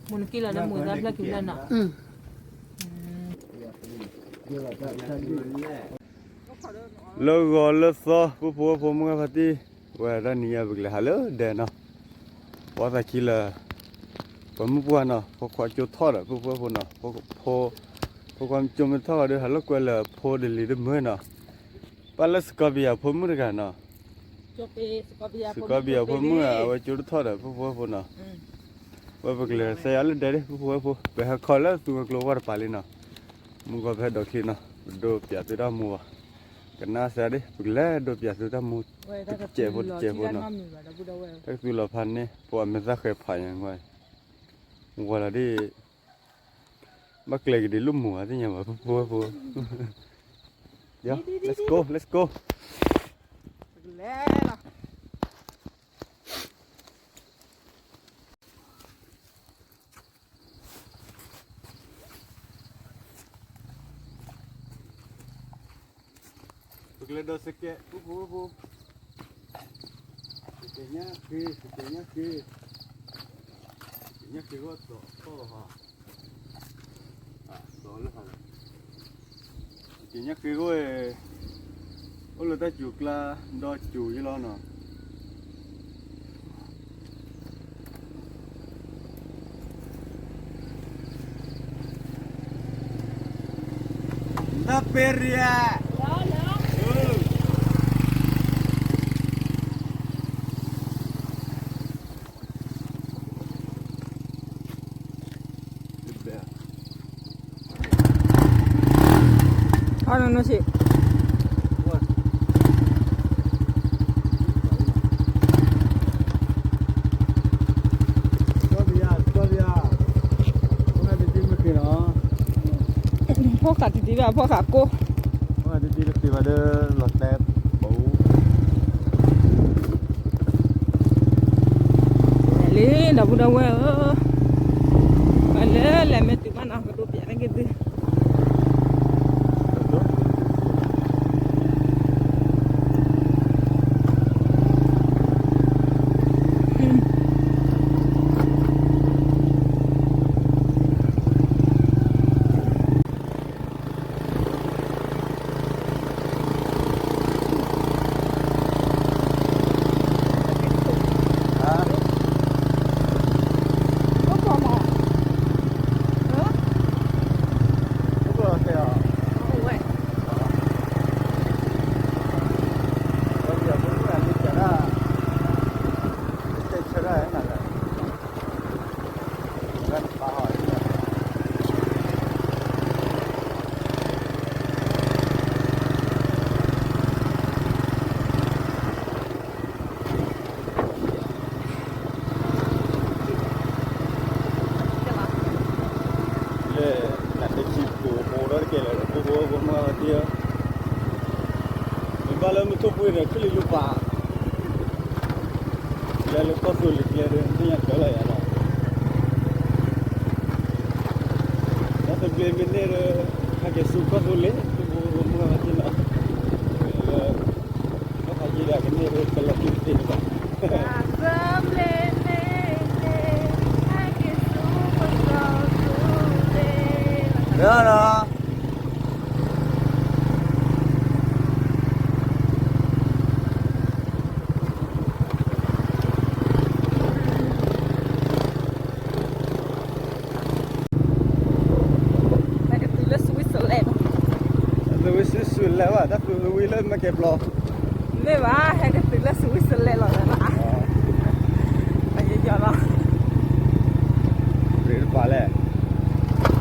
မိၢ်နက့ၤလီၤလၢမူဒါဖျၢၣ်က့ၤလၢနီၤ. လၢဂီၤလၢသီ ပုၢ်ဖိဝဲၢ်ဖိမုၢ်ဂၢ်ဖါတံၢ်, ဝဲဒၣ်နံၤညါပကလဲၤဟးလၢဒဲနီၤ, ပှၤသးခံလၢ ပှၤမုၢ်ပှၢ်နီၤ, ဖိခွါကၠိထီၣ်ဒီး ပုၢ်ဖိဝဲၢ်ဖိနီၤ, ဖိခွါကၠိမ့ၢ်ထီၣ်ဃီဒီး ဟးလိာ်ကွဲလၢဖိတလံၤတမုာ်နီၤ, ပၢ်လၢစကီပယၤဖိမုၣ်တဂၤနီၤ, စကီပယၤဖိမုၣ်ဧါ, အဝဲကၠိတထီၣ်ဒီး ပုၢ်ဖိဝဲၢ်ဖိနီၤ, ဝဲပကလဲၤစဲးယၤလၢဒဲဒၣ် ပုၢ်ဖိဝဲၢ်ဖိ, ပဟဲခီလၢသူကျိဝၢ်တပၤလံနီၤ, မုၢ်ဂီၤဖဲဒိးချံနီၤ, ပဒိးပၠးသုတၢ်မူဘၣ်, ကနၣ်စဲးဒၣ် ပကလဲၤဒိးပၠးသုတၢ်မူ, တစဲးဖိတစဲးဖိနီၤ, တၢ်ကသူလီၤဖးန့ၣ် ပှၤမ့ၢ်သၣ်ဃဲၤဖးညါ, ဝဲလီၤဒ် ဘၣ်ကျဲၤကဒံးလိၣ်မူၤအါသ့ၣ်ညါဘၣ် ဖိဖိဖိ, let's go, let's go, လဲၤလီၤ. ပကလဲၤဒီးစကဲး ဖိဖိဖိ, စကဲးညါဃ့, စကဲးညါဃ့, စကဲးညါဃ့ဂီၢ်သီးထီၣ်ဟါ, သီးလၢဟါလီၤ, စကဲးညါဃ့ဂီၢ်, အိၣ်လၢတၢ်စူၤကျါ, ဒီးစူၤယလီၤနီၤ. တၢ်ပ့ၤရံၤဧါ. အနီၢ်နီၢ်ဆံး ဖီၣ်ဃာ်တံၤတံၤဘၣ် ဖီၣ်ဃာ်ကိၢ်, ဖီၣ်ဃာ်တံၤတံၤဘၣ်ဒီးလီၤတဲာ်ပူၤ လံ ဒီပုၢ်ဒီဝဲၢ်ဧၢ, ပှၤလၢလဲၤမ့ၢ်တုၤမးနီၤ ကဒိးပၠးန့ၢ်က့ၤသု လၢ နတဆံပူၤဖိဒီးတကဲလၢ ဖိဖိဖိမုၢ်အီၤတံၢ်ဧၢ, မ့ၢ်ဘၣ်လၢမုၢ်ထူၣ်ပှ့ၤဒီး ချံၣ်လံလူပာ် လဲၤလၢကီၢ်သူလ့ၤကျဲဒီး သ့ၣ်ညါတၢ်လီၤယၤလီၤ, တၢ်သဘျ့မ့ၢ်န့ၢ်ဒီး ဟဲက့ၤဆူကီၢ်သူလ့ၤ ဖိဖိဖိမုၢ်အီၤတံၢ်လီၤ, လၢ ကီၢ်ခါယံၤဒီးကန့ၢ်ဒီး ကလဲၤတုၤသ့ၣ်တဘၣ် လၢလီၤ ဟဲကတုၤလၢ Switzerland လီၤ, ဟဲကတုၤလၢ Switzerland ဘၣ် တၢ်သူဝံၤလၢမဲာ်ကဲၤဘျီ, မ့ၢ်ဘၣ် ဟဲကတုၤလၢ Switzerland လီၤလၢဘၣ်, အယယီၤလီၤ, ရ့တပာ်လဲၣ်,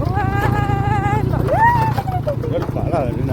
ဝဲလီၤ, ရ့တပာ်လၢ်လၢနၤ ဘၣ်လီၤ,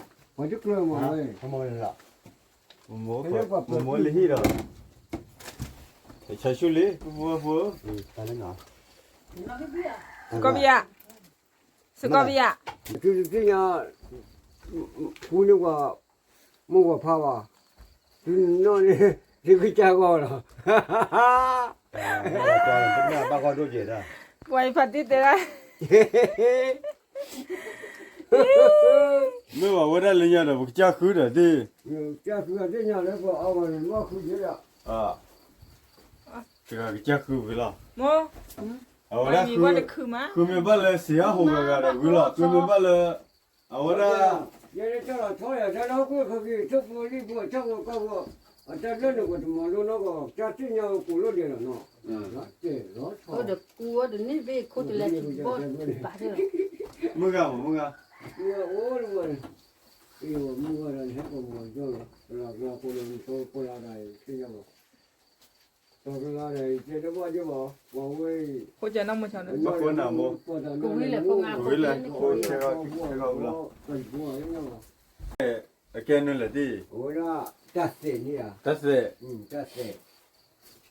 ပှၤတကျၢၤမးဝဲ, မိၢ်လၢဟံၣ်ဒီး, ဆၢဆူလံ ပဖိဖိ, စကီးဘယၣ်, စကီးဘယၣ်, သုတသ့ၣ်ညါ, ဃူန့ၢ်ပှၤ, မိၢ်ပှၤဖါဘၣ်, သုနီၢ်န့ၣ်, သုကစၢ်ဂီၢ်လီၤ, ဘၣ်ဂီၢ်ဒိၣ်ကဲၤ, ပှၤအံၤဖါတံၢ်တဲဒၣ် မ့ၢ်ဘၣ်ဝဲဒၣ်လၢညါဒီး ပကစၢ်ဃုဒီးသ့ၣ်, ကစၢ်ဃုအသ့ၣ်ညါလၢပှၤအီၣ်ဝဲန့ၣ် မ့ၢ်ဃုက့ၤဒီး, တဂၤကစၢ်ဃုဝံၤလီၤ, အဝဲဒၣ်ဃုမ့ၢ်ဘၣ်လၢစံးဟးဟိးဂၤဂၤဒီးဝံၤလီၤ, ဃုမ့ၢ်ဘၣ်လၢ, အဝဲဒၣ် ယဲဒၣ်တၢ်လီၤဆီယၤ တၢ်လီၢ်ခိၣ်ခီက့ၤ ထိၣ်ဖိလံၣ်ဖိ တၢ်ဂီၤကီၢ်ဂီၤ, အတၢ်လၢနကတမၤလိနီၢ်ကီၢ် တၢ်သ့ၣ်ညါဝဲကိးလိာ်ဒဲးလီၤနီၤ, တဲလီၤဆီ, အိၣ်ဒီးကူအိၣ်ဒီးန့ၣ်ဘ့ၣ်ခိၣ်တလဲၤဘီၣ်ဘၣ်န့ၣ်လီၤ, မုၢ်ဂၤမး မုၢ်ဂၤ, အိၣ်တဝဲန့ၣ်, မုၢ်ဂၤဒီးနဟဲကိးမီၤကၠီလီၤ, ပလီၤကျါဖိလီၤ နသိပလီၤဒၣ်အံၤ သ့ၣ်ညါဘၣ် တီၤကလါဒီး ယတဲတဘၣ်ယဘၣ်, ပှၤဝဲအံၤ, ဘၣ်ဃိနၤမိၢ်, ကဝံၤလဲၣ်ဖိငါဖိ, ကဝံၤလဲၣ်ဖိဆဲးဂီၤဝံၤလီၤ, အကဲနုာ်လဲၣ်တံၢ်, အဝဲဒၣ်, တၢ်သဲးန့ၣ်ဧါ, တၢ်သဲး, တၢ်သဲး,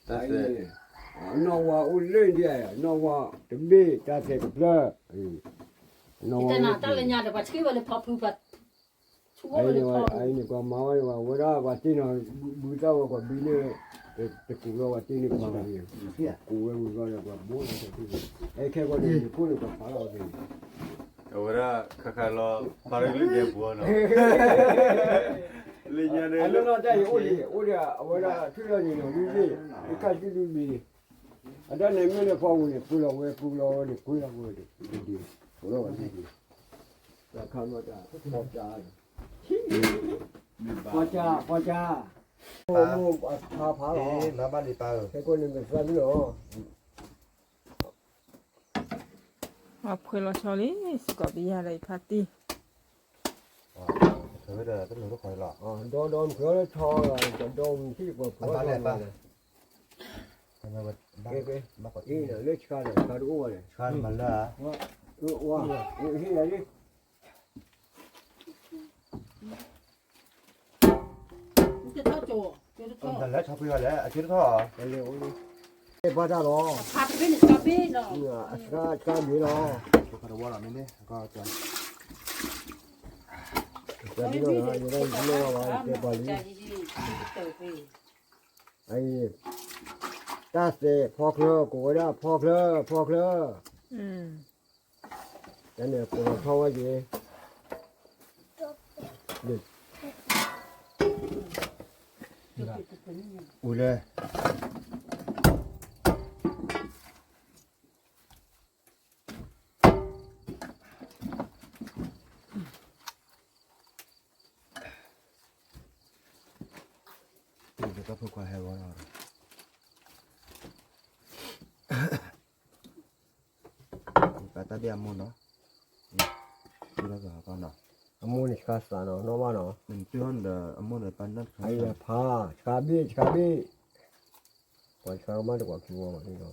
တၢ်သဲး, နီၢ်ဝါအိၣ်လၢဒ်ဧါ, နီၢ်ဝါတဘ့ၣ် တၢ်သဲးတဖျၢၣ်, နီၢ်ဝါအိၣ်လၢ, တၢ်လၢညါဒီး ပှၤဆှံဝဲလၢဖီဖုပှၤ အအံၤန့ၣ် ပှၤမၤဝဲန့ၣ် ပှၤဝဲဒၣ်ပှၤတ့ၢ်နီၤ, ဘုသၣ်ဝဲပှၤဘံန့ၣ်, တကူးလီၤပှၤတ့ၢ်န့ၣ်ပှၤဂၤန့ၣ်, ကူးဝဲဝံၤဘျီဒီးပှၤဘိန့ၣ်, အဲခဲကီၢ်န့ၣ် ယခိၣ်န့ၣ်ပှၤဖးလီၤအီၤသ့ၣ်န့ၣ်, အဝဲဒၣ်ခါခါလီၤ ဖးလၢကလၢဒဲပူၤနီၤ, လၢညါန့ၣ် အနီၢ်နီၢ်တၢ်အံၤအိၣ်ဒံး အိၣ်ဒံးအဝဲဒၣ်ထွံၣ်လီၤန့ၣ်နီၤ ဒုဘ့ၣ်, တခါဆူဒုဘ့ၣ်, အတၢ်န့ၣ်မ့ၢ်န့ၣ်ဖီဝံၤန့ၣ် ပှ့ၤလီၤဝဲ ပှ့ၤလီၤဝဲန့ၣ် ပှ့ၤလီၤဝဲန့ၣ်, ဒ်, ပှ့ၤလီၤဝဲန့ၣ်ဒ် တၢ်ခါမီတၢ်ဖီၣ်ကၠါ, ဖီၣ်ကၠါ, ဖီၣ်ကၠါ, ဖါဖါလီၤ, ခဲကိာ်န့ၣ်မ့ၢ်သၢမံၤလီၤ, ပှၤဖှဲလီၤဆီလံ စ့ၢ်ကီးပယၢ်ဒီးယဖါတံၢ်, ဒီဒီမုၢ်ဃီလၢဆီလီၤ, ဒီဒီမုၢ်ဃီလၢဆီလီၤဒီးဒီမုၢ်ဟံၣ်ပှၤဖှဲလီၤဆီလီၤ, လၢဆှါဒီးဆှါတအိၣ်ဘၣ်န့ၣ်, ဆှါမၤလၢ, ဟ့ၣ်ယၤလံ တလဲၤဆီပှ့ၤဘၣ်လဲၣ် အက့တထီၣ်, လဲၤအိၣ်လံ, ဘၣ်တၢ်လီၤ, အဆှါဆှါမ့ၤလီၤ, တၢ်စဲးဖီချၢ ကိးဝဲဒၣ်ဖီချၢ ဖီချၢ, တၢ်န့ၣ်ကိးလီၤထီၣ်ဝဲက့ၤ အူလဲၣ် တၢ်ဖိခွါဟဲဝဲလီၤ, ပတၢ်ဘ့ၣ်အမိၢ်နီၤ, အမိၢ်န့ၣ်ဆှါစးနီၤ နီၢ်ဘၣ်နီၤ, အမိၢ်ဒီးပၢ်နီၢ်ဖး ဆှါဘ့ၣ် ဆှါဘ့ၣ်, ပှၤဆှါကမၣ်တကွၢ်ခံဝီၤဘၣ်န့ၣ်လီၤ.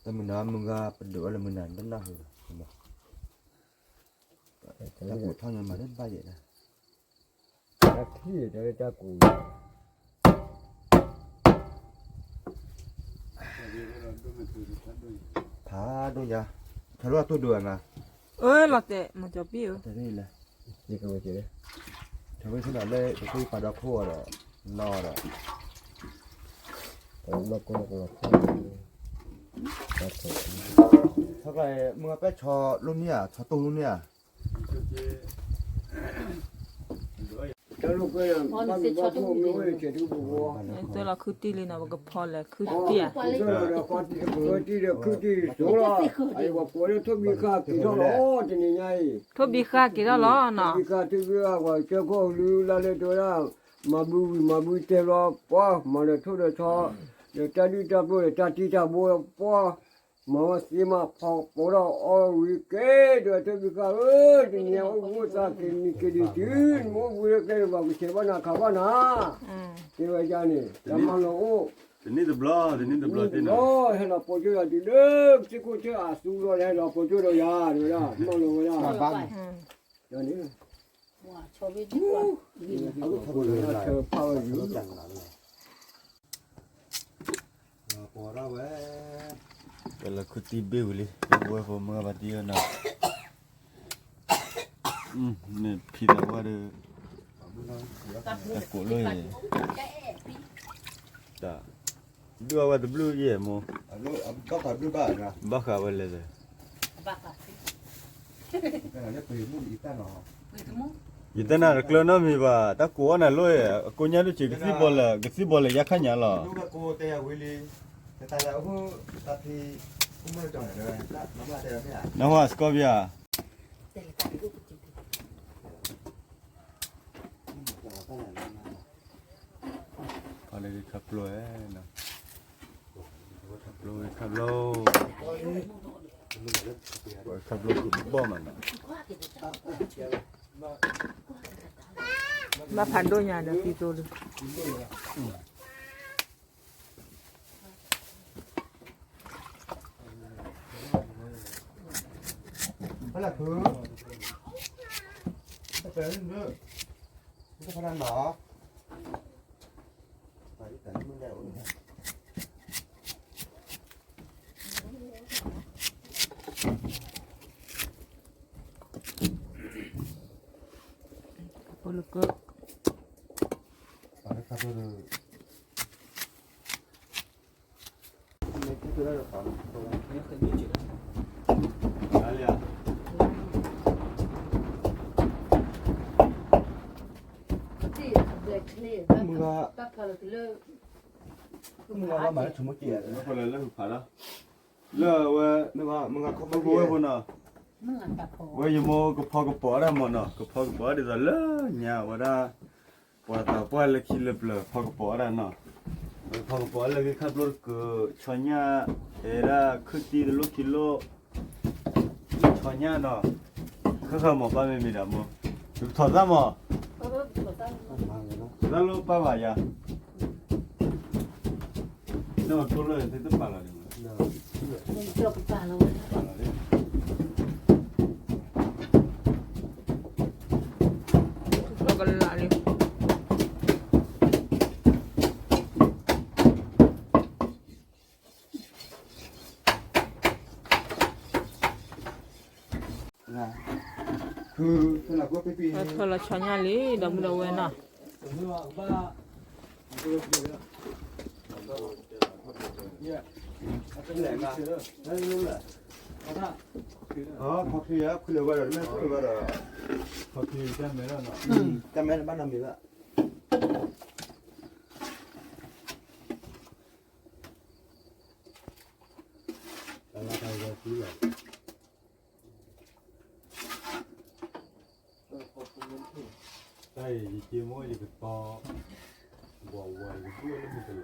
တမုၢ်နၤမုၢ်ဂၤပဒိၣ်ဝဲလၢမုၢ်နၤတနၢ်ဟူဒီး, တၢ်ကူးထီၣ်ညါမၤလၢဘၣ်ယဲၢ်ဒၣ်, တၢ်ထံၣ်တဲလၢတၢ်ကူး ဖးဒိၣ်ညါ, ထၢလီၤတိၢ်ဒိၣ်အမး, အၢ လီၤတဲာ် မၤကၠီၤပံၣ်ဧၢ, ထၢဝဲဆ့ၣ်နီၤလၢတခိၣ်ပာ်ဒီခိၣ်အီၤဒီး, နီၤဒီး, ထီၣ်ကျါ မုၢ်ဂၤပဲဆီလိၣ်န့ၢ်ဧါ, ဆီတိၢ်လိၣ်န့ၢ်ဧါ. တၢ်လီၢ်ခွဲးန့ၣ် ဘၣ်မုာ်ဘၣ်ဖှိၣ်မ့ၢ်အိၣ်န့ၣ် ဆဲးထူပူၤဃီ, တဲလီၤခုတံၢ်လံနီၤ ပကဖီလဲၤခုတံၢ်ဧါ, ခုတံၢ်ဒီးခုတံၢ်စိလီၤ, အအံၤပှၤကိးလၢထိၣ်ဘံဃာ်က့ၤထီၣ်လီၤ တနံၤညါအံၤ, ထိၣ်ဘံဃာ်က့ၤထီၣ်လီၤနီၤ, ထိၣ်ဘံဃာ်က့ၤထီၣ်လီၤနီၤ, ဘံဃာ်ထိၣ်ဘံဃာ်လၢတဲဝဲဒၣ်, မၤဘုဝံၤမၤဘုတဲဘျီ ပှၤမၤဒီးထိၣ်ဒီးဆီ, ဒီးတၢ်ဒုၣ်တၢ်ပျိၢ်ဒီးတၢ်တံၢ်တၢ်ဘိပှၤ မၤဝဲသ့မးဖီကပီၤထီၣ်အီၣ်ဝံၤကဲဒီး ထိၣ်ဘံဃာ်ဧၢ, တနံၤညါအိၣ်ဘှံးသးက့ၤနံၤက့ၤဒံးတုၤ နမ့ၢ်အိၣ်ဘှံးလၢကျဲဒီး ပှၤကဆဲးဘၣ်နၤခးဘၣ်နၤ, တဲဝဲဒ်န့ၣ် တၢ်မၤလီၤအိၣ်, တနံၣ်တဘျီ တနံၣ်တဘျီ ဟဲလီၤပိာ်ကၠိဒီးတုၤလၢပစ့ၢ်ခိၣ်ဆၢအသူလီၤ ဟဲလီၤပိာ်ကၠိဒီးယၤ တဲဝဲဒၣ် မၤလီၤဝဲဒၣ်, န့ၣ် ဖးဝဲယူၤ ပလီၤခုတံၢ်ဘ့ၣ်ဝံၤလံ ဘဝဲဖိမုၢ်ဘၣ်တံၢ်နီၤ, မ့ၢ်ဖံသးဝါဒီး တၢ်ကိးလိၣ်အံၤ, ဒုၣ်အဝဲတဘျုးယဲၢ်မိၢ်, ဘၣ်ဃးဝဲလဲၣ်, ယတဲနၤတကျၢၤနီတမံၤဘၣ်, တၢ်ကိးအီၣ်နၤလိၣ်, အကိးညါဒိၣ်ဆံး ကသံၣ်ဘီလဲၤ, ကသံၣ်ဘီလဲၤယါခါညါလီၤ, နဟါစကီဘံဧါ, ခါပျိဝဲ, ခါပျိဝဲ, ခါပျိ, ခါပျိကဘီၣ်မးနီၤ, ဘၣ်ဖးဒိၣ်ညါဒီးသံသိလံ ဖိလၢကၢ, မုၢ်ဂၤဘၣ်မၤလၢဆိကမိၣ်က့ၤ, လၢဝဲ, မုၢ်ဂၤခီဖျိဝဲဖိနီၤ, ဝဲယမိၢ်ကဖီကပီၤဒၣ်မးနီၤ, ကဖီကပီၤဒ်သိးလၢညါဝဲဒၣ်, ပှၤသးပှၢ်လၢခံလၢပျၢၤဖီကပီၤဒၣ်နီၤ, ဖီကပီၤလၢဂ့ၢ်ခါဘျိတကုး, ဆီညၣ်, တဲဒၣ်ခုၣ်တံၢ်တလိၣ်ခံလိၣ်, ဆီညၣ်နီၤ, ခၢၣ်ခၢၣ်မးပၢ်မ့မ့ၢ်ဒၣ်မိၢ်, ပထီၣ်သၣ်မး, ပထီၣ်သၣ်လိၣ်ပၢ်ဘၣ်ယၤ, နမ့ၢ်တိၢ်လိၣ်န့ၣ် သုတပာ်လီၤန့ၣ်, ပာ်လီၤလံ, ပာ်လီၤလံ, ကလးလံ ဝဲဖၢလီၤဆီညၣ်လံ ဒီပုၢ်ဒီဝဲၢ်နီၤ. ခီၣ်ချ့ ခွံလၢဝဲဒီး မ့ၢ်ခွံလၢဝဲဒီး ခီၣ်ချ့ တၢ်မဲလၢဘၣ်နီတမံၤဘၣ်. တၢ်အံၤ ယက့မိၢ် ယကတီၤ ဝီၤဝီၤ ယကဒိၣ်လၢမုၢ်တလဲၤ,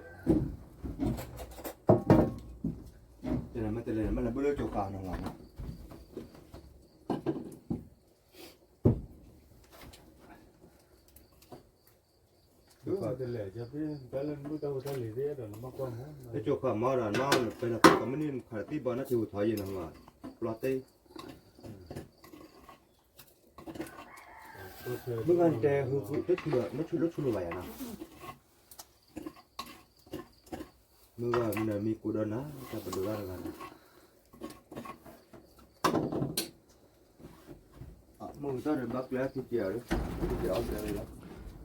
တလဲၤမ့ၢ်တလဲၤ မ့ၢ်လဲၤဘၣ်လၢကၠိၤဃာ်နီၤလီၤ. လၢကၠိၤဃာ်မီဒီးနီၤ နပဲလီၤပှၤကမုၢ်နံၤ နခးတံၢ်ဘီ နၢ်ထံဟူးထီၣ်ယဲၢ်နီၤ ပျီတ့ မုၢ်ဂၤနတဲ တဆူလၢဆူလိာ်ဘၣ်ယၤနီၤ, မုၢ်ဂၤမ့ၢ်နမံၤကိးဒီးနၤ တၢ်ပဒိၣ်ဘၣ်တဂၤနီၤ.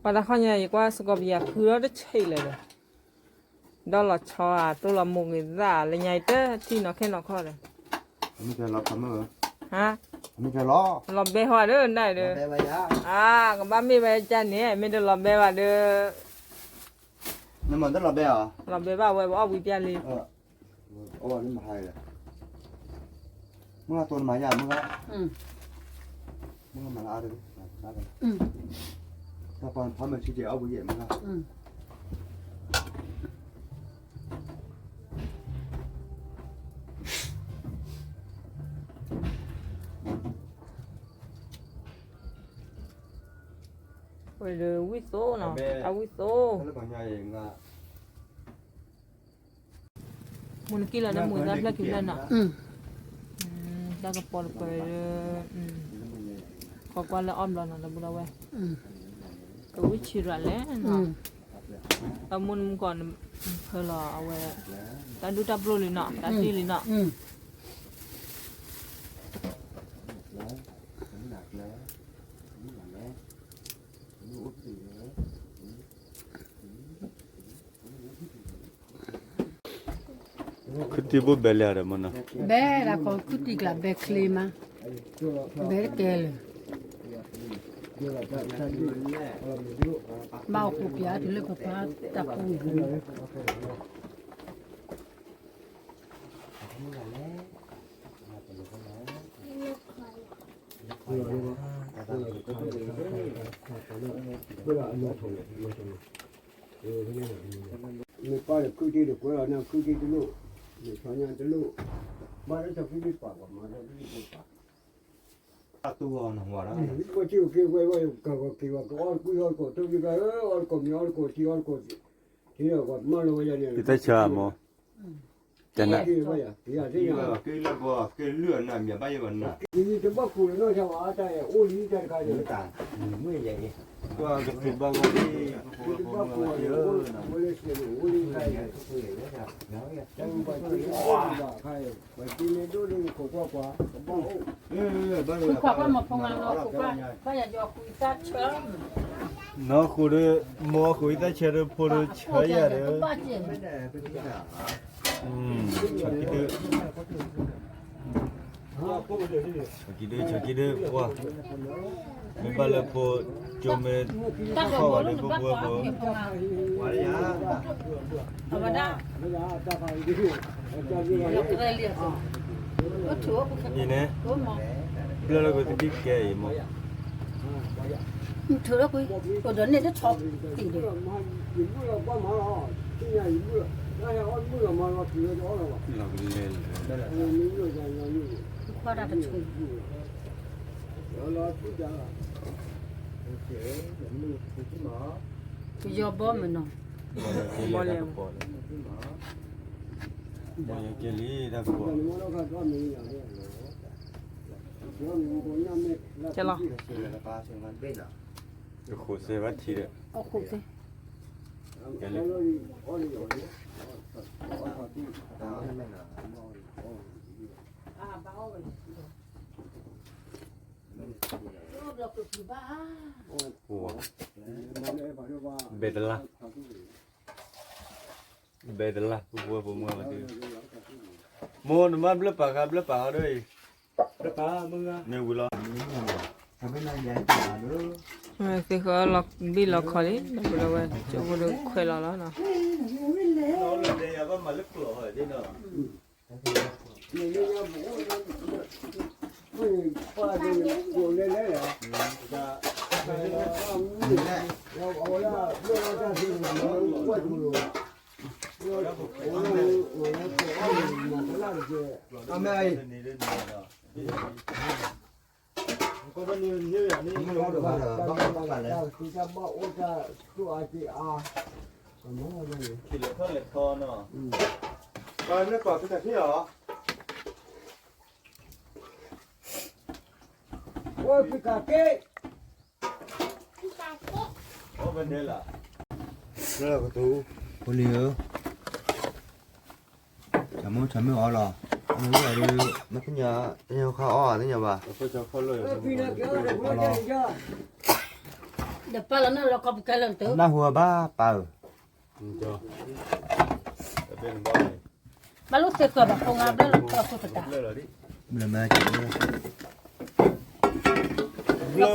ပှၤတၢ်ခီညါ ယကွၢ်စကီးပယၤဖုထီၣ်တဆံးလၢၤဒီး ဒီးလီၤဆီဧါ တိၢ်လီၤမိၢ်ဂ့ၤသၣ်လၢညါအံၤ တထံၣ်နီၢ်ခဲနီၢ်ခီဒီး ဟါ လီၤဘဲဟီဒီး နဒီး အါ ကဘၣ်မ့ၢ်ဝဲကန့ၣ် မ့ၢ်တလီၤဘဲဘၣ်ဒီး လီၤဘဲဘၣ်ဝဲ ပအီၣ်ဝံၤပျၢ်လံ မုၢ်ဂၤတိၢ်နမၤယါ မုၢ်ဂၤ, မုၢ်ဂၤမၤလၢအါတဂ့ၤ, တၢ်ပှၤဖးမဲာ်ထံကဲအီၣ်ဘှံးယဲၢ်မုၢ်ဂၤ, ဝဲဒီးဝံၣ်သိနီၤ, တၢ်ဝံၣ်သိ မုၢ်နကံၢ်လီၤဒီး မုၢ်သၣ်ဖျၢၣ်ခံဖျၢၣ်နီၤ, တၢ်ကပီၤတပၢၤဒီး ခီကွၢ်လၢအီၣ်ဘျီနီၤ ဒီပုၢ်ဒီဝဲၢ်, ကဝံၣ်ဆံးရၤလဲၣ်နီၤ, အမုၢ်နမုၢ်ကီး ဖၢလီၤအဝဲ တၢ်ဒူၣ်တၢ်ပျိၢ်လံနီၤ တၢ်တံၢ်လံနီၤ. ခုတံၢ်ဘိၣ်ဘဲလၢအီၤဒီးမနီၤ, ဘဲလၢခီခုတံၢ်ကျါဘဲချ့မး, ဘဲတကဲလၢၤ, ဘၣ်အိၣ်ခိးပၠးတုၤလၢပပှၤတၢ်ဖိဂုၤ မ့ၢ်ပၢ်ဒီးခုတ့ၢ်တကွဲလီၤန့ၣ် ခုတ့ၢ်တလိၣ်, မ့ၢ်ဆီညါတလိၣ်, ဘၣ်လၢတၢ်ဖံးတၢ်ပာ်ပှၤမၤတၢ်ဖံးတၢ်ပာ်, ပှၤထံၣ်က့ၤဝဲ ကက့ၤဝဲ ကအီၣ်တကွံအီၣ်တကိး ထိၣ်က့ၤကဲ အီၣ်တကိးမ့ၢ်အီၣ်တကိးထံအီၣ်တကိး, ထံဒီးပှၤမၢလီၤဝဲယၤန့ၣ် က့ၤသၣ်ဆၢမ့ၢ် က့ၤလၢဘီ က့ၤလၢအနမံၤဘၣ်ယဲဘၣ်နၤ, ယတဘၣ်ခိးလၢနီၢ်ဆါဝဲအါတၢ်အိၣ်လံတၢ်တခါန့ၣ်, ကသူဘၣ်ဂီၢ်လံ, ယတဘၣ်ခိးဝဲလၢစဲးန့ၣ်အိၣ်လံတၢ်န့ၣ်, ပှၤက့ၤမ့ၢ်ဒိၣ်လံခိးကွၢ်ကွၢ် ကဘၣ်အိၣ်, ခိးကွၢ်မ့ၢ်ဖိမးနီၤ ခိးကွၢ် ဘၣ်ယၤယီၤဃုသၣ်ဆၢ နီၢ်ဃိဒီး မိၢ်ဃိသၣ်ဆၢဒီးဖိဒီးဆၢယၤဒီး, ဆီကံဒု, ဆီကံဒု ဆီကံဒု ပှၤ, မ့ၢ်ဘၣ်လၢဖိကၠိမ့ၢ်ထီၣ်ဘၣ်ဒီး ဖိဖိဖိ အံၤန့ၣ် ပျဲလၢကသဒံကဲအံၤမ့ၢ် ထုးလီၤကွံာ် အိၣ်ဒီးန့ၣ်တဆီၣ်သံးဒီး ခွါတၢ်တဆူၣ် ကယီဘီမ့ၢ်နီၤ ဘီလဲၣ် ကဲလီၤ ကဃိးစဲဘၣ်ထံဒီး အဃိးသ့ ကဲလီၤ ဘဲတလါ, ဘဲတလါ ပူဖိဝဲဖိမုၣ်ဘၣ်သ့ၣ်, မိၢ်နမ့ၢ်ဘျၢပာ်ဃာ်ဘျၢပာ်ဃာ်ဒီးအံၤ, မ့ၢ်ဝံၤလီၤ, သ့ၣ်ဃီလီၤဘံၣ်လီၤခီလံ, ဒီးဝဲကၠိဖိဒီးခွဲးလီၤလီၤနီၤ. လၢကတူၢ်, ဖိလံၤဧၢ, မ့ၢ်သ့ၣ်ညါ, တညါခါအီၣ်သ့ၣ်ညါဘၣ်, ဒီးပၢ်လီၤနီၢ်လီၤခီပူၤကဲလၢာ်တၢ်, နၢ်ဟူဘၣ်ပၢ်ဧၢ, ဘၣ်လိၣ်သ့ၣ်ကီးဘၣ်ဖိငါဘျၢလီၤတီၢ်ဖိတတး, ဘျၢမၤက့ၤ, လီၤခီလၢဟံၣ်ပူၤန့ၣ်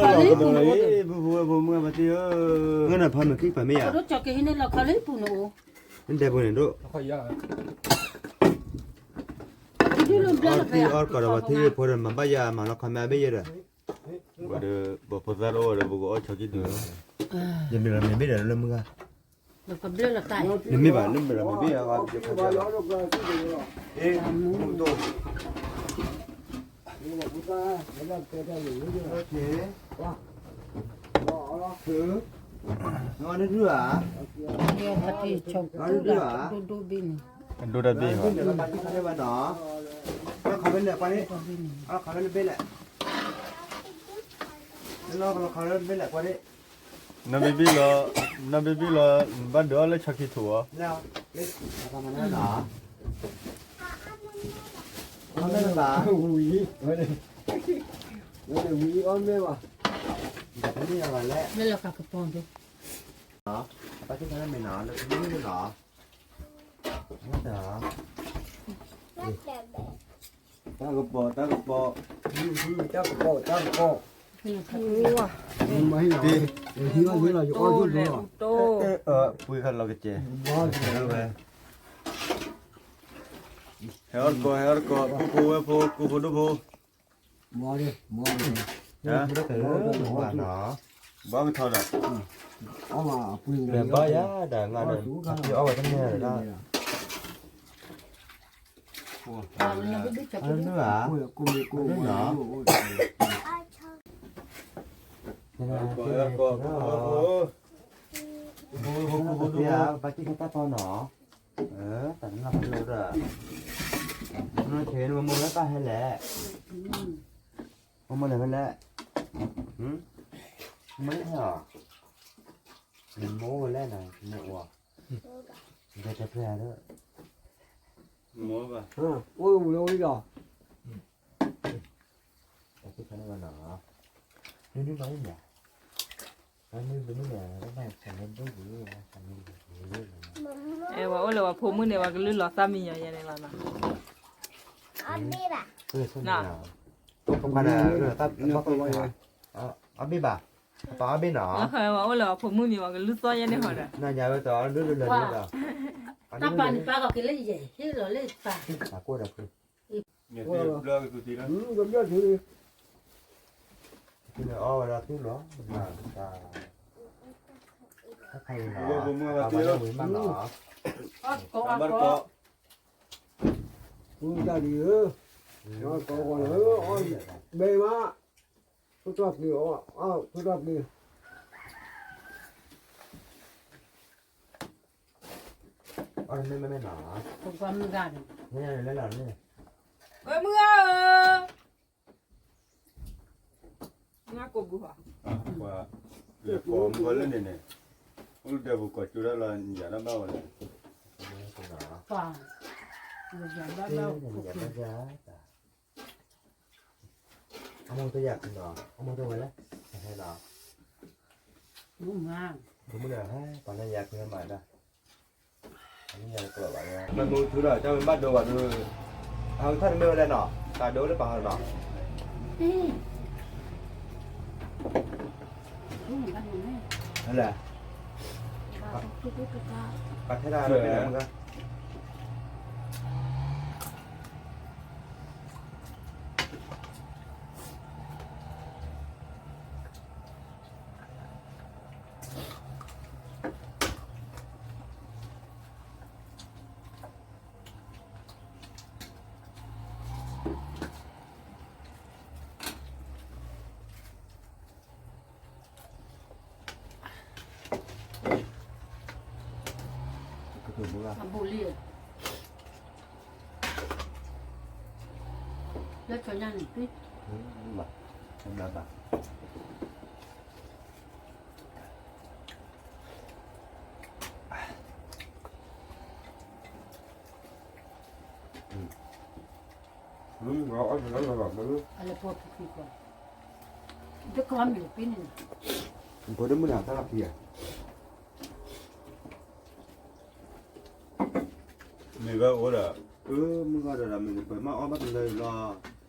အိၣ်ဒီး, ဘုဖိဝဲဖိမုၣ်ဘၣ်သ့ၣ်ဧၢ, ငါနဖးမ့ၢ်ကံၣ်ပာ်မ့ၢ်ယၤ, ဒိၣ်ကၠီက့ၤဟံးန့ၢ်လီၤခီလၢဟံၣ်ပူၤန့ၣ်အိၣ်, နဒဲးဖိန့ၣ်ဒိၣ်, အီၣ်တ့ၢ်အီၣ်တကိးဒီးပှၤထံဖိဒီးမၤဘၣ်ယၤမၤလီၤခီမ့ၢ်အဘ့ၣ်ယဲဒီး, ဝဲဒီး ပှၤဖိသၣ်တအိၣ်ဝဲဒီး ပကအီၣ်ဆီကံၣ်ဒုး, ယမ့ၢ်လီၤမ့ၢ်ဘ့ၣ်ဒီးလၢမုၢ်ဂၤ, နမ့ၢ်ဘၣ်လၢမ့ၢ်လီၤမ့ၢ်ဘ့ၣ်, နဒုးဧါ, ဒိၣ်ဒိၣ်ဘ့ၣ်, ခီဝဲလၢဘ့ၣ်လဲၣ်, ခီဝဲလၢဘ့ၣ်လဲၣ်, နီၢ်ဘ့ၣ်ဘ့ၣ်လီၤ, နီၢ်ဘ့ၣ်ဘ့ၣ်လီၤ, ဘၣ်ဒုးအီၣ်လၢဆီခံထိးအီၤ, မ့ၢ်လီၤကကပီၤဒိၣ်, ပၢ်ထံၣ်ခါလၢမ့ၢ်နီၤ လၢကမ့ၢ်နီၤ, တၢ်ကပီၤ တၢ်ကပီၤ, တၢ်ကပီၤ တၢ်ကပီၤ, ပှ့ၤခါလီၤကစဲး, ဟဲအီၣ်တကိး ဟဲအီၣ်တကိး ပူဖိဝဲဖိ ကူဖိဒိၣ်ဖိ, ဘၣ်ကထီၣ်ဒီး, ဘၣ်ယၤဒီး ငါဒီး အီၣ်ဝဲတန့ၢ်ဒီး ဘၣ်က့ၤကတၢ်တီနီၤ, တၢ်တနီၤဖးဒိၣ်ဒီး, နဆိမိၣ်လၢတၢ်ဟဲလဲၣ်, မိၢ်လဲၤဖဲလဲၣ်, မိၢ်လဲၤဖဲအီၤ, နမိၢ်လဲၣ်နၤ နအိၣ်, နတဲတဖျၢၣ်ဒီး, အိၣ်ဝံၤလီၤဝံၤလီၤ, တၢ်တခါန့ၣ်ဘၣ်နီၤ, နနုၤမၤအံၤမး, အဲ ပှၤအိၣ်လၢပှၤဖိမုၣ်န့ၣ် ပှၤကလုၢ်လီၤသးမံညီၤယဲန့ၣ်လီၤနီၤ, အဘ့ၣ်ဘၣ်, ပှၤအဘ့ၣ်နီၤ, ပှၤအိၣ်လၢပှၤဖိမုၣ်န့ၣ် ပှၤကလုၢ်သီယဲန့ၣ်ဟီဒီး, တၢ်ပာ်န့ၣ်ပာ်ကီးက့ၤလၢယဲ ဟ့ၣ်လီၤလၢပာ်, ဘျၢကထူၣ်, အီၣ်ဝဲဒၣ်သူၣ်လီၤ, ဝဲဖိမုၣ်ဘၣ်သ့ၣ်လီၤ, ဘၣ်တကိး, ဝံတၢ်ဒံးဧၢ, ဘဲမး, ဖိတၢ်ပျံၤ, ဖိတၢ်ပျံၤ အီၣ်တမ့ၢ်မ့ၢ်မ့ၢ်နီၤ, ပကမုၢ်ဂၤန့ၣ်, မ့ၢ်လဲၣ်လီၤန့ၣ်, ဝဲမုၢ်ဂၤဧၢ, ငါကိးဘူးဟီ, ပှၤ, လဲၤကိးမုၢ်ဂၤလၢန့ၣ်န့ၣ်, အိၣ်လၢဒဲပူၤကိးကၠိဒၣ်လီၤ ယၤတၢ်ဘၣ်ဝဲလဲၣ်, ပှၤ, ယၤဘၣ်ဘၣ်, အမိၢ်တယၤ, အမိၢ်တဝဲလဲၣ် မုၢ်နၤဟဲ ပှၤန့ၣ်ယၤဖဲမၤဒၣ် မ့ၢ်မုၢ်ထူဒီး ကၢ်ဝဲဘၣ်ဒိဘၣ်ဒိ အဟးထီၣ်တမ့ၢ်ဝဲလဲၣ်နီၤ တၢ်ဒိလၢပာ်ဟီနီၤ ဟဲလဲၣ် ပာ်ထဲတၢ်လၢဖဲလဲၣ်မုၢ်ဂၤ အဘူးလံ လၢကၠီညါန့ၣ် ဘၣ် ဘၣ် အလဲၤဖိဖံဖံကွၢ် တကီၢ်မ့ၢ်ဖံန့ၣ် ဖိဒိၣ်မုၣ်န့ၣ်တၢ်လီၢ်ဖံဧါ မ့ၢ်ဝဲအိၣ်ဒီး အၢ မုၢ်ဂၤဒီးမ့ၢ်ပှၤမၤအီၣ်ဘၣ်တလၢလီၤ မ့ၢ်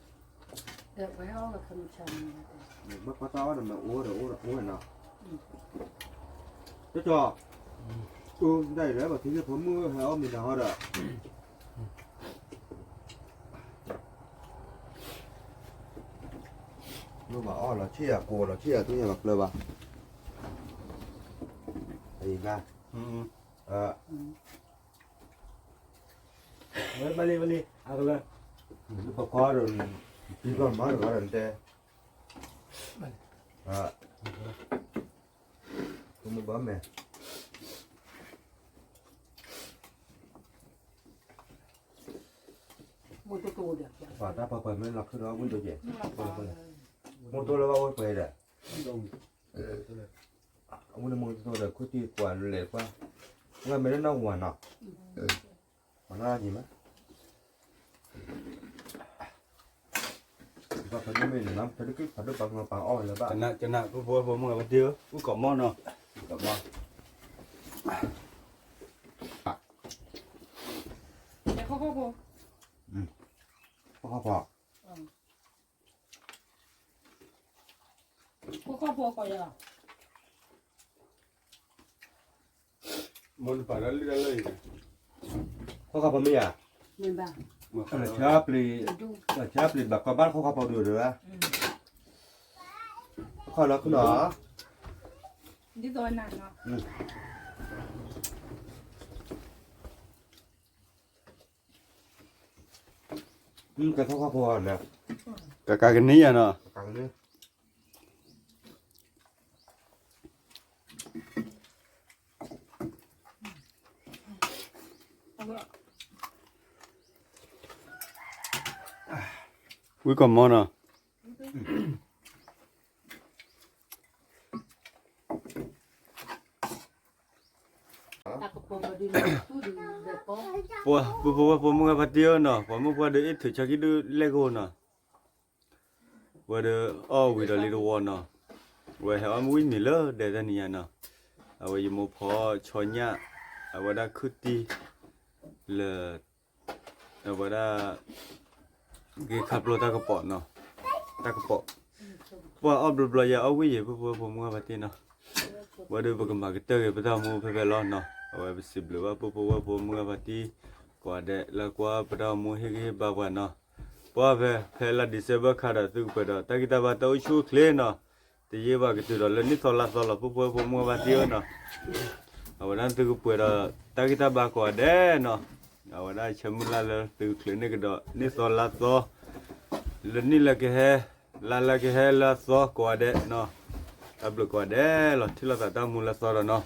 ပှၤတၢ်အီၣ်ဒီးမ့ၢ်အိၣ်ဒီးအိၣ်ဒီးအိၣ်နီၤ တကီၢ် အၢ ဒၣ်အံၤဒီး ပှၤထံလၢဖိမုၣ်ဟဲအီၣ်မ့ၢ်နၤဟီဒီး မ့ၢ်ဘၣ်အီၣ်လီၤဆံၣ်ယၤကိးလီၤဆံၣ်ယၤသူညါဘၣ်ကျၢၤဘၣ် အံၤဂါ ဘၣ်လံ ဘၣ်လံ အကလၢ ပကွၢ်ဒီး ပကွၢ်မၤတဂၤဒီးတဲ မ့ၢ်ဘၣ်မဲာ် ပှၤတၢ်ပှၤပှၤမ့ၢ်လီၤခုဒီးဝံၣ်ဒိၣ်ကဲ မိၢ်တိၢ်လၢဘၣ်ဝဲပှဲၤဒီး အဝဲန့ၣ်မိၢ်တိၢ်ဒီး ခူတံၢ်ကွၢ်လဲၤကွၢ် ဝဲမ့ၢ်လၢနီၢ်ဝၤနီၤ ပှၤနီၢ်ကံၤမး ဘၣ်ဖးဒိၣ်မ့ၢ်န့ၣ် ဖးဒိၣ်ကံၢ်ဖးဒိၣ်ပှၤကညီပှၤအီၣ်ဝဲလၢၤဘၣ် ကနၣ် ကနၣ် ဖိဖိဝဲၢ်ဖိမုၢ်ဂၤပှၤတ့ၢ်ဧၢ အူကီၢ်မီၢ်နီၤ ကီၢ်မီၢ် ဖိခီၣ်ဖီ ဖိခီၣ်ဖိကီးယၤ မိၢ်တပာ်တၢ်လံၣ်တၢ်လၢအံၤန့ၣ် ခိၣ်ခါဖိမ့ၢ်ယၤ မ့ၢ်ဘၣ် ဆါပျံၤ ဆါပျံၤဘၣ်ကီဘၣ်ခိၣ်ခါဖိဒုးဒုး ခီၣ်လီၤခုနီၤ ဒ်သိးနၤနီၤ ကဲခိၣ်ခါဖိန့ၣ် ကကးကန့ၢ်ယၤနီၤ ကကးကန့ၢ် ဝံၣ်ကီၢ်မီၢ်နီၤ ပှၤ ပဖိဝဲၢ်ဖိမုၢ်ဂၤဖါတံၢ်ဧၢနီၤ ပှၤမုၣ်ပှၢ်ဒီးအ့ၣ်ထုးဆီခံဒုးလဲၢ်ကအိနီၤ ဝဲဒီးအီၣ်ဝံၤဒီးလံတဝီနီၤ ဝဲဟဲအီၣ်မ့ၢ်ဝံၣ်မံၤလၢဒဲးတနံၤညါနီၤ အဝဲယမိၢ်ဖီဆီညၣ် အဝဲဒၣ်ခုၣ်တံၢ် လၢ အဝဲဒၣ် ဂ့ၤခါပျိတၢ်ကပီၤနီၤ တၢ်ကပီၤ ပှၤအီၣ်ဘျီဘျီယဲအီၣ်ဝံၣ်ယဲ ပဖိဝဲၢ်ဖိမုၢ်ဂၤဖါတံၢ်နီၤ ဝဲဒီးပကမၤကတၢၢ်က့ၤပတၢ်အိၣ်မူဖဲဖဲလီၤနီၤ အဝဲပစံးဘျုးဘၣ်ပဖိဝဲၢ်ဖိမုၢ်ဂၤဖါတံၢ် ကိးဂၤဒဲးလၢကွၢ်ပတၢ်အိၣ်မူဟ့ၣ်ဂံၢ်ဟ့ၣ်ဘါပှၤနီၤ ပှၢ်ဖဲ ဖဲလါ December ခါဒီး သုကပှဲၤဒီးတၢ်ဂံၢ်တၢ်ဘါတၢ်အိၣ်ဆူၣ်အိၣ်ချ့နီၤ တယံာ်ဘၣ်ကတုၤဒီးလၢနံၣ်သီလါသီလီၤ ပဖိဝဲၢ်ဖိမုၢ်ဂၤဖါတံၢ်ဧၢနီၤ အဝဲဒၣ်သုကပှဲၤဒီးတၢ်ဂံၢ်တၢ်ဘါကိးဂၤဒဲးနီၤ အဝဲဒၣ်ဆၢမုၢ်လၢ်လၢသုကချုးန့ၢ်ကဒီးနံၣ်သီလါသီ လၢနံၣ်လၢကဟဲ လါလၢကဟဲလၢအသီကိးဂၤဒဲးနီၤ တၢ်ဘျုးကိးဂၤဒဲးလီၤ ထံၣ်လိာ်သးတၢ်မူလၢသီဒီးနီၤ